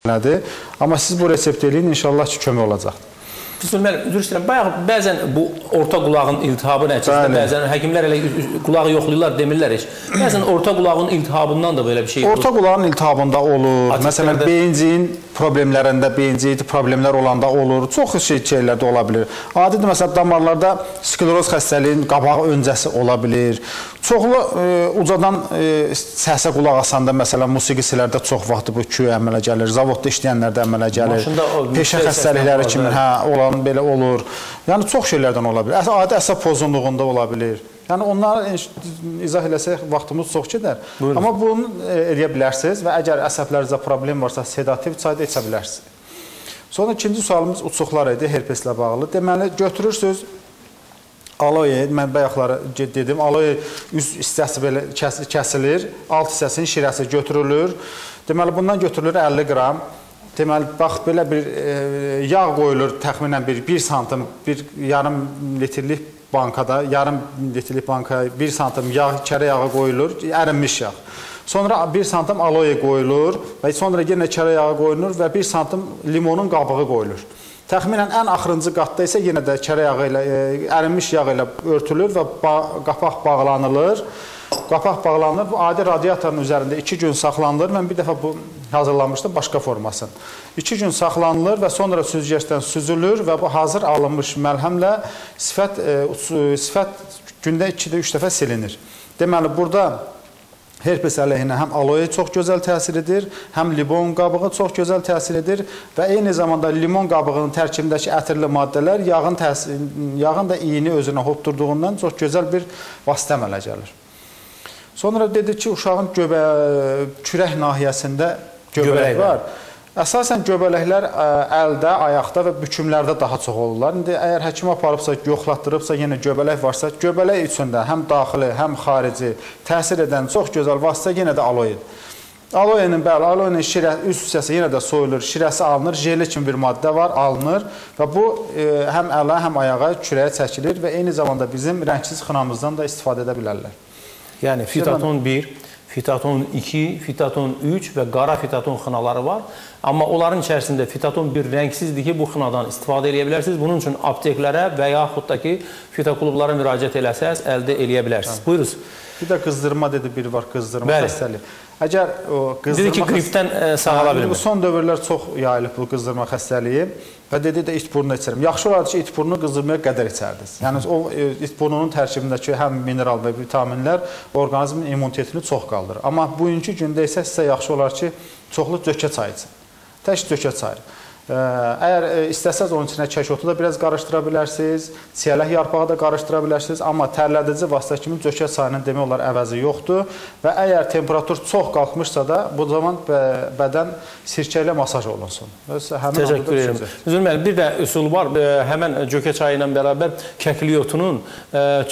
məsələdir. Amma siz bu resept eləyin, inşallah ki, kömək olacaq. Füsun müəllim, üzr istəyirəm. Bayaq bəzən bu orta qulağın iltihabı nəticəsində bəzən həkimlər elə qulağı yoxlayırlar, demirlər heç. Bəzən orta qulağın iltihabından da belə bir şey olur. Orta qulağın iltihabında olur. Məsələn, beyinciyin problemlərində, beyinciydə problemlər olanda olur. Çox şeylərdə ola bilir. Adidir, məsələn, damarlarda skleroz xəstəliyinin qabağı öncəsi ola bilir. Çoxlu ucadan səsə qulaq asanda, məsələn, musiqisilərdə çox vaxt bu küy əmələ gəlir, zavodda işləyənlərdə əmələ gəlir. Peşə xəstəlikləri kimi olan belə olur. Yəni, çox şeylərdən ola bilir. Adi əsəb pozunluğunda ola bilir. Yəni, onları izah eləsək, vaxtımız çox gedər. Buyurun. Amma bunu eləyə bilərsiniz və əgər əsəblərinizdə problem varsa, sedativ çay da içə bilərsiniz. Sonra ikinci sualımız uçuqlar idi, herpeslə bağlı. Deməli, götürürsünüz aloe, mən bayaqları dedim, aloe üst hissəsi belə kəsilir, alt hissəsinin şirəsi götürülür. Deməli, bundan götürülür 50 qram. Deməli, bax, belə bir yağ qoyulur təxminən bir santim, bir yarım litrlik bankada, yarım litrlik bankaya 1 santim yağ, kərə yağı qoyulur, ərinmiş yağ. Sonra 1 santim aloe qoyulur və sonra yenə kərə yağı qoyulur və 1 santim limonun qabığı qoyulur. Təxminən ən axırıncı qatda isə yenə də kərə yağı ilə, ərinmiş yağ ilə örtülür və qapaq bağlanılır. Qapaq bağlanır, bu adi radiatorun üzərində 2 gün saxlanılır. Mən bir dəfə bu hazırlamışdım başqa formasını. 2 gün saxlanılır və sonra süzgəcdən süzülür və bu hazır alınmış məlhəmlə sifət gündə 2-3 dəfə silinir. Deməli, burada herpes əleyhinə həm aloe çox gözəl təsir edir, həm limon qabığı çox gözəl təsir edir və eyni zamanda limon qabığının tərkibindəki ətirli maddələr yağın da iyini özünə hopdurduğundan çox gözəl bir vasitə əmələ gəlir. Sonra dedi ki, uşağın kürək nahiyəsində göbələk var. Əsasən göbələklər əldə, ayaqda və bükümlərdə daha çox olurlar. İndi əgər həkim aparıbsa, yoxlatdırıbsa, yenə göbələk varsa, göbələk üçün də həm daxili, həm xarici təsir edən çox gözəl vasitə yenə də aloedir. Aloenin, bəli, aloenin şirə, üst hissəsi yenə də soyulur, şirəsi alınır, jeli kimi bir maddə var, alınır və bu həm ələ, həm ayağa, kürəyə çəkilir və eyni zamanda bizim rəngsiz xınamızdan da istifadə edə bilərlər. Yəni fitaton 1, fitaton 2, fitaton 3 və qara fitaton xınaları var. Amma onların içərisində fitaton 1 rəngsizdir ki, bu xınadan istifadə eləyə bilərsiniz. Bunun üçün apteklərə və yaxud da ki, fitoklublara müraciət eləsəz, əldə eləyə bilərsiniz. Buyurunuz. Bir də qızdırma dedi, bir var qızdırma xəstəliyi. Əgər o qızdırma... Dedi ki, qripdən sağala bilmir. Bu son dövrlər çox yayılıb bu qızdırma xəstəliyi və dedi də it burnu içirəm. Yaxşı olardı ki, it burnu qızdırmaya qədər içərdiniz. Yəni o it burnunun tərkibindəki həm mineral və vitaminlər orqanizmin immunitetini çox qaldırır. Amma bugünkü gündə isə sizə yaxşı olar ki, çoxlu cökə çayı için. Tək cökə çayı. Əgər istəsəz onun içinə kək otu da biraz qarışdıra bilərsiniz, çiyələk yarpağı da qarışdıra bilərsiniz, amma tərlədici vasitə kimi cökə çayının demək olar əvəzi yoxdur və əgər temperatur çox qalxmışsa da bu zaman bədən sirkə ilə masaj olunsun. Təşəkkür edirəm. Üzr müəllim, bir də üsul var, həmən cökə çayı ilə bərabər kəkli otunun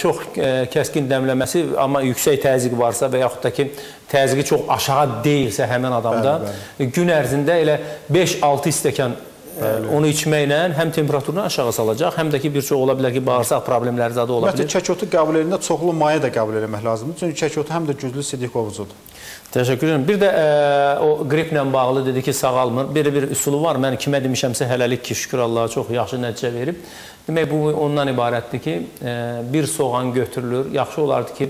çox kəskin dəmləməsi, amma yüksək təzyiq varsa və yaxud da ki, təzyiqi çox aşağı deyilsə həmən adamda, bəli, bəli, gün ərzində elə 5-6 stəkan onu içməklə həm temperaturunu aşağı salacaq, həm də ki, bir çox ola bilər ki, bağırsaq problemləri zadı ola bilər. Ümumiyyətlə, kək otu qəbul edəndə çoxlu maye də qəbul eləmək lazımdır. Çünki kək otu həm də güclü sidik qovucudur. Təşəkkür edirəm. Bir də o qriplə bağlı dedi ki, sağalmır. Belə bir üsulu var. Mən kimə demişəmsə hələlik ki, şükür Allaha çox yaxşı nəticə verib. Demək, bu ondan ibarətdir ki, bir soğan götürülür. Yaxşı olardı ki,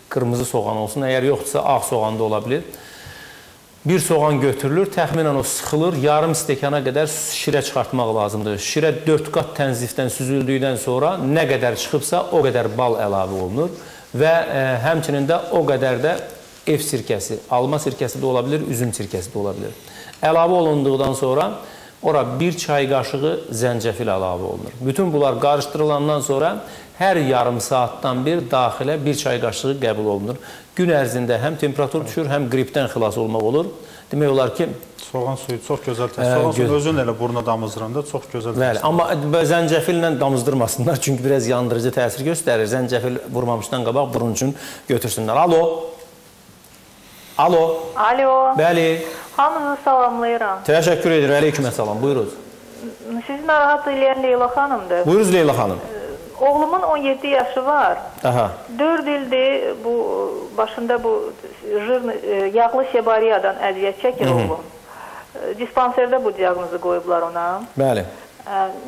qırmızı soğan olsun. Əgər yoxdursa, ağ soğan da ola bilir. Bir soğan götürülür, təxminən o sıxılır, yarım stəkana qədər şirə çıxartmaq lazımdır. Şirə 4 qat tənzifdən süzüldükdən sonra nə qədər çıxıbsa, o qədər bal əlavə olunur və həmçinin də o qədər də ev sirkəsi, alma sirkəsi də ola bilir, üzüm sirkəsi də ola bilir. Əlavə olunduqdan sonra ora bir çay qaşığı zəncəfil əlavə olunur. Bütün bunlar qarışdırılandan sonra hər yarım saatdan bir daxilə bir çay qaşığı qəbul olunur. Gün ərzində həm temperatur düşür, həm qripdən xilas olmaq olur. Demək olar ki... Soğan suyu çox gözəl təsir. Soğan suyu özün elə buruna damızdıranda çox gözəl təsir. Bəli, amma zəncəfillə damızdırmasınlar, çünki biraz yandırıcı təsir göstərir. Zəncəfil vurmamışdan qabaq burun üçün götürsünlər. Alo! Alo! Alo! Bəli! Hamınızı salamlayıram. Təşəkkür edirəm. Əleykümə salam. Buyurunuz. Sizi narahat eləyən Leyla xanımdır. Buyurunuz Leyla xanım. Oğlumun 17 yaşı var. Aha. 4 ildir bu başında bu yağlı sebariyadan əziyyət çəkir oğlum. Dispanserdə bu diaqnozu qoyublar ona. Bəli.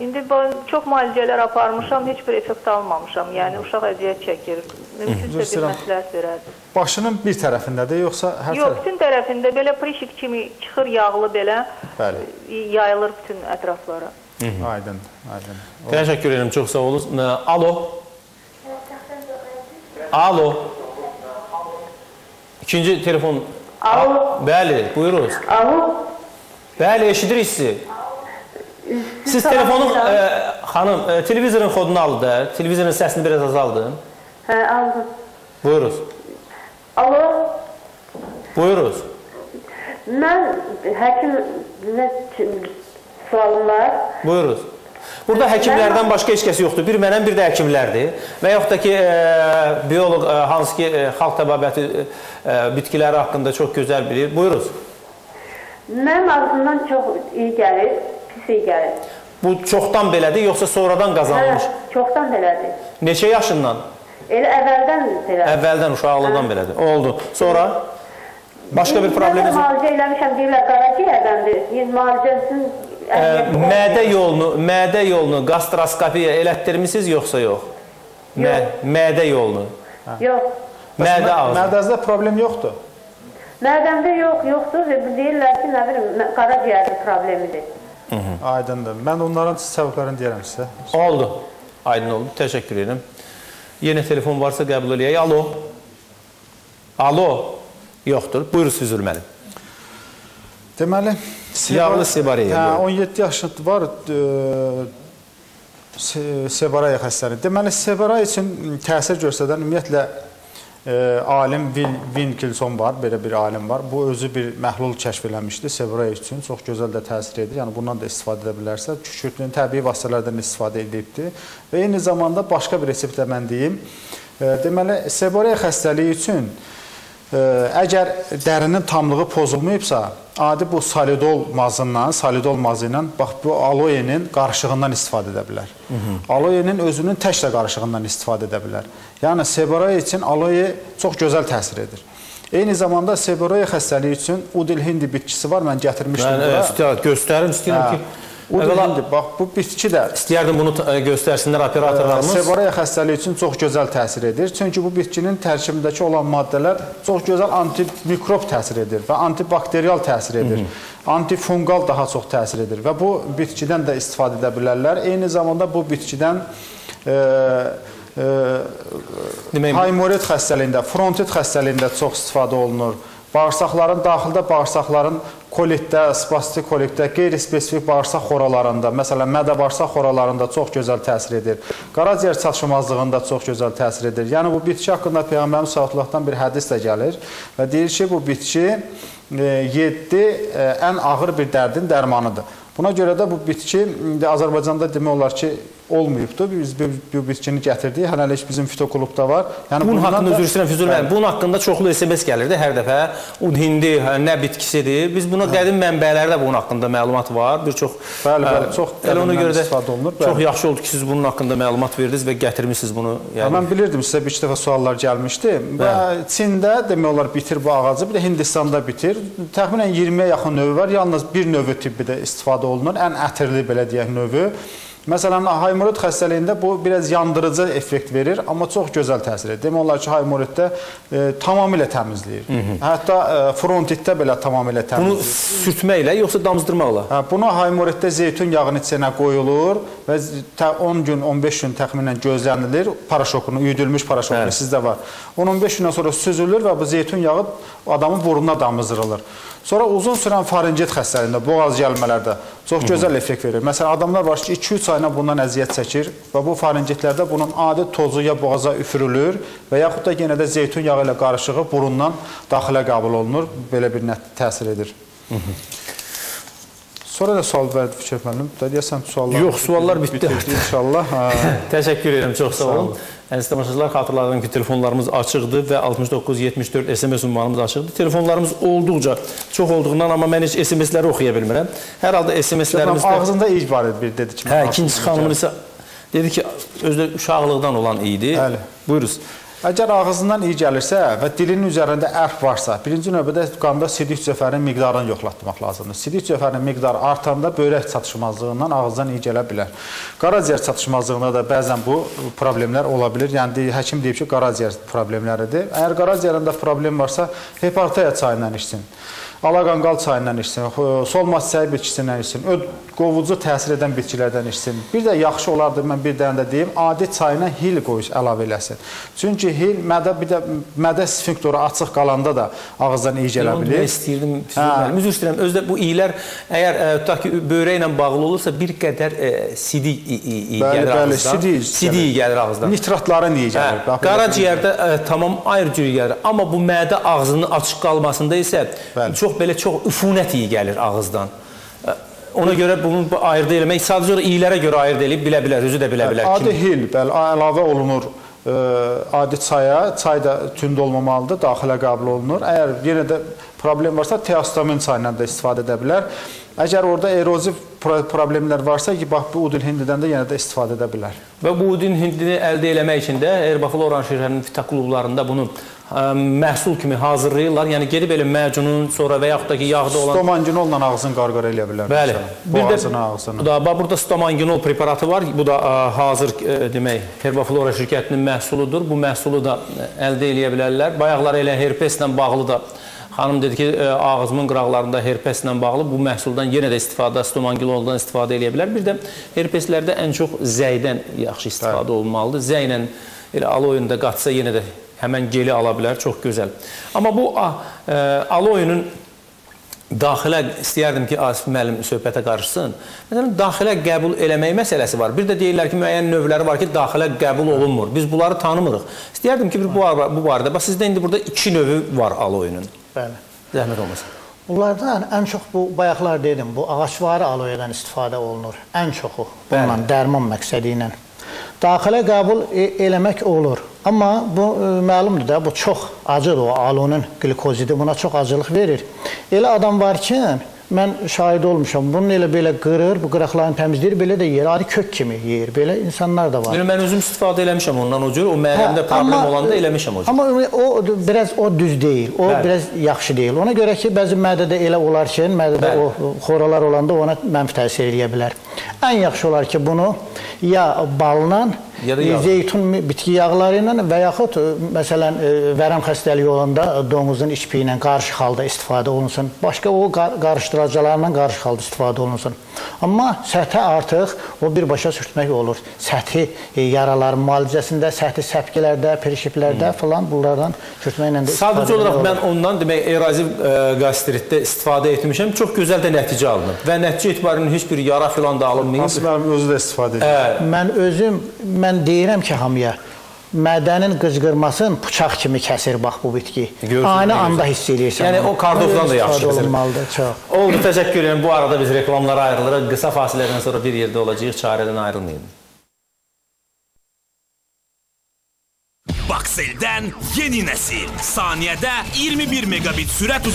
İndi çox müalicələr aparmışam, heç bir effekt almamışam. Yəni uşaq əziyyət çəkir. Mümkünsə bir məsləhət verərdim. Başının bir tərəfindədir, yoxsa hər tərəfində? Yox, bütün tərəfində belə prişik kimi çıxır yağlı belə, bəli, yayılır bütün ətraflara. Aydın, aydın. Təşəkkür edirəm, çox sağ olun. Alo. Alo. İkinci telefon. Alo. Bəli, buyurunuz. Alo. Bəli, eşidirik sizi. Siz telefonu, xanım, televizorun kodunu aldı, televizorun səsini biraz azaldın. Hə, aldım. Buyurunuz. Alo. Buyurunuz. Mən həkimlə sualım var. Buyurunuz. Burada həkimlərdən başqa heç kəs yoxdur. Bir mənəm, bir də həkimlərdir. Və yaxud da ki, bioloq hansı ki, xalq təbabəti bitkiləri haqqında çox gözəl bilir. Buyurunuz. Mənim ağzımdan çox iyi gəlir, pis iyi gəlir. Bu çoxdan belədir, yoxsa sonradan qazanılmış? Hə, çoxdan belədir. Neçə yaşından? Elə əvvəldən belədir. Əvvəldən, uşaqlıqdan belədir. Oldu. Sonra? Başqa bir probleminiz? Mən müalicə eləmişəm, deyirlər, qaraciyərdəndir. Müalicəsinin Mədə yolunu gastroskopiya elətdirmisiniz yoxsa yox? Yox. Mədə yolunu? Yox. Mədə ağzı. Mədənizdə problem yoxdur? Mədəmdə yoxdur. Deyirlər ki, nə bilim, qaraciyərin problemidir. Aydındır. Mən onların səbəblərini deyirəm sizə. Oldu. Aydın oldu. Təşəkkür edirəm. Yenə telefon varsa qəbul eləyək. Alo. Alo. Yoxdur. Buyurun, Füzuli müəllim. Deməli, yağlı seborreya. 17 yaşı var seborreya xəstəliyi. Deməli, seborreya üçün təsir göstərən ümumiyyətlə alim Winkelson var, belə bir alim var. Bu özü bir məhlul kəşf eləmişdi seborreya üçün. Çox gözəl də təsir edir. Yəni bundan da istifadə edə bilərsə, kükürdün təbii vasitələrdən istifadə edibdi. Və eyni zamanda başqa bir resept də mən deyim. Deməli, seborreya xəstəliyi üçün əgər dərinin tamlığı pozulmayıbsa, adi bu salidol mazından, salidol mazı ilə, bax bu aloyenin qarışığından istifadə edə bilər. Aloyenin özünün tək də qarışığından istifadə edə bilər. Yəni seborreya üçün aloye çox gözəl təsir edir. Eyni zamanda seborreya xəstəliyi üçün udil hindi bitkisi var, mən gətirmişdim bura. Mən göstərim, istəyirəm ki, Udil hindi, bax bu bitki də... İstəyərdim bunu göstərsinlər operatorlarımız. Seborreya xəstəliyi üçün çox gözəl təsir edir. Çünki bu bitkinin tərkibindəki olan maddələr çox gözəl antimikrob təsir edir və antibakterial təsir edir. Antifungal daha çox təsir edir və bu bitkidən də istifadə edə bilərlər. Eyni zamanda bu bitkidən haymorid xəstəliyində, frontit xəstəliyində çox istifadə olunur. Bağırsaqların, daxildə bağırsaqların kolitdə, spastik kolitdə, qeyri-spesifik bağırsaq xoralarında, məsələn, mədə-bağırsaq xoralarında çox gözəl təsir edir. Qaraciyər çatışmazlığında çox gözəl təsir edir. Yəni, bu bitki haqqında Peyğəmbərimiz sallallahu bir hədis də gəlir və deyir ki, bu bitki 7 ən ağır bir dərdin dərmanıdır. Buna görə də bu bitki Azərbaycanda demək olar ki, olmayıbdır. Biz bu bitkini gətirdik. Hələlik bizim fitoklubda var. Yəni bunun haqqında üzr istəyirəm Füzuli müəllim. Bunun haqqında çoxlu SMS gəlirdi hər dəfə. Udhindi nə bitkisidir? Biz buna qədim mənbələrdə bunun haqqında məlumat var. Bir çox bəli, bəli, çox qədimdən istifadə olunur. Çox yaxşı oldu ki, siz bunun haqqında məlumat verdiniz və gətirmisiniz bunu. Yəni mən bilirdim sizə bir iki dəfə suallar gəlmişdi. Və Çində demək olar bitir bu ağacı, bir də Hindistanda bitir. Təxminən 20-yə yaxın növü var. Yalnız bir növü tibbidə istifadə olunur. Ən ətirli belə deyək növü. Məsələn, haymorid xəstəliyində bu biraz yandırıcı effekt verir, amma çox gözəl təsir edir. Demək olar ki, haymoriddə tamamilə təmizləyir. Hətta frontitdə belə tamamilə təmizləyir. Bunu sürtməklə, yoxsa damızdırmaqla? Bunu haymoriddə zeytun yağının içinə qoyulur və 10 gün, 15 gün təxminən gözlənilir. Paraşokunu, üyüdülmüş paraşokunu sizdə var. 10-15 gündən sonra süzülür və bu zeytun yağı adamın burnuna damızdırılır. Sonra uzun sürən faringit xəstəliyində, boğaz gəlmələrdə çox gözəl effekt verir. Məsələn, adamlar var ki, 2-3 ayına bundan əziyyət çəkir və bu faringitlərdə bunun adi tozu ya boğaza üfürülür və yaxud da yenə də zeytun yağı ilə qarışığı burundan daxilə qəbul olunur. Belə bir təsir edir. Sonra da sual verdi Fikret müəllim. Deyəsən suallar... Yox, suallar bitdi. İnşallah. Təşəkkür edirəm, çox sağ olun. Əziz tamaşaçılar, xatırladım ki, telefonlarımız açıqdır və 6974 SMS ünvanımız açıqdır. Telefonlarımız olduqca çox olduğundan, amma mən heç SMS-ləri oxuya bilmirəm. Hər halda SMS-lərimizdə... Ağzında iyi var idi, bir dedi ki... Hə, ikinci xanımın isə dedi ki, özü uşaqlıqdan olan idi. Bəli. Buyuruz. Əgər ağzından iyi gəlirsə və dilinin üzərində ərf varsa, birinci növbədə qanda sidik cövhərinin miqdarını yoxlatmaq lazımdır. Sidik cövhərinin miqdarı artanda böyrək çatışmazlığından ağızdan iyi gələ bilər. Qaraciyər çatışmazlığında da bəzən bu problemlər ola bilər. Yəni həkim deyib ki, qaraciyər problemləridir. Əgər qaraciyərində problem varsa, hepartaya çayından içsin. Alaqanqal çayından içsin, solmaz çayı bitkisindən içsin, öd qovucu təsir edən bitkilərdən içsin. Bir də yaxşı olardı, mən bir dənə də deyim, adi çayına hil qoyuz əlavə eləsin. Çünki hil mədə sfinktoru açıq qalanda da ağızdan iyi gələ bilir. Onu istəyirdim, üzr istəyirəm. Özdə bu iyilər əgər tutaq ki, böyrəklə bağlı olursa bir qədər sidik iyi gəlir ağızdan. Sidik iyi gəlir ağızdan. Nitratların iyi gəlir. Qaraciyərdə tamam ayrı cür gəlir. Amma bu mədə ağzının açıq qalmasında isə çox belə çox üfunət iyi gəlir ağızdan. Ona görə bunu ayırd eləmək, sadəcə iyilərə görə ayırd eləyib bilə bilər, özü də bilə bilər. Adi hil, bəli, əlavə olunur adi çaya, çay da tünd olmamalıdır, daxilə qəbul olunur. Əgər yenə də problem varsa, teostomin çayından da istifadə edə bilər. Əgər orada eroziv problemlər varsa ki, bax, bu udil hindidən də yenə də istifadə edə bilər. Və bu udil hindini əldə eləmək üçün də Herbafloran şirkətinin fitoklublarında bunu məhsul kimi hazırlayırlar. Yəni gedib elə məcunun sonra və yaxud da ki, yağda olan... Stomanginolla ağzını qarqara eləyə bilər. Bəli. Boğazını, ağzını. Burada stomanginol preparatı var. Bu da hazır demək Herbaflora şirkətinin məhsuludur. Bu məhsulu da əldə eləyə bilərlər. Bayaqlar elə herpeslə bağlı da xanım dedi ki, ağzımın qıraqlarında herpeslə bağlı bu məhsuldan yenə də istifadə, stomanginoldan istifadə eləyə bilər. Bir də herpeslərdə ən çox zəydən yaxşı istifadə olunmalıdır. Zəylə elə aloyunu da qatsa yenə də həmən geli ala bilər, çox gözəl. Amma bu aloyunun daxilə, istəyərdim ki, Asif müəllim söhbətə qarışsın. Məsələn, daxilə qəbul eləmək məsələsi var. Bir də deyirlər ki, müəyyən növləri var ki, daxilə qəbul olunmur. Biz bunları tanımırıq. İstəyərdim ki, bu barədə. Bax, sizdə indi burada iki növü var aloyunun. Bəli. Zəhmət olmasın. Bunlardan ən çox bu, bayaqlar dedim, bu ağacvari aloyadan istifadə olunur. Ən çoxu bununla, dərman məqsədi ilə. Daxilə qəbul eləmək olur. Amma bu məlumdur da, bu çox acıdır, o alonun qlikozidi buna çox acılıq verir. Elə adam var ki, mən şahid olmuşam, bunun elə belə qırır, bu qıraqlarını təmizləyir, belə də yeyir, adi kök kimi yeyir, belə insanlar da var. Yəni, mən özüm istifadə eləmişəm ondan o cür, o mədəmdə problem olanda eləmişəm o cür. Amma o biraz o düz deyil, o biraz yaxşı deyil. Ona görə ki, bəzi mədədə elə olar ki, mədədə o xoralar olanda ona mənfi təsir eləyə bilər. Ən yaxşı olar ki, bunu ya balla, zeytun bitki yağları ilə və yaxud məsələn vərəm xəstəliyi olanda donuzun içpiyi ilə qarışıq halda istifadə olunsun. Başqa o qarışdıracaqlarla qarışıq halda istifadə olunsun. Amma səthə artıq o birbaşa sürtmək olur. Səthi yaraların müalicəsində, səthi səpkilərdə, perişiplərdə filan bunlardan sürtməklə də istifadə Sadəcə olaraq mən ondan demək eroziv qastritdə istifadə etmişəm. Çox gözəl də nəticə alınıb və nəticə etibarilə heç bir yara filan da alınmayıb. Asif müəllim özü də istifadə edir. Mən özüm, mən deyirəm ki, hamıya, mədənin qıcqırmasını bıçaq kimi kəsir bax bu bitki. Ani anda hiss eləyirsən. Yəni o kardofdan da yaxşı olmalıdır, çox. Oldu, təşəkkür edirəm. Bu arada biz reklamlara ayrılırıq. Qısa fasilədən sonra bir yerdə olacağıq. Çarədən ayrılmayın. Baksel'dən yeni nəsil. Saniyədə 21 megabit sürət.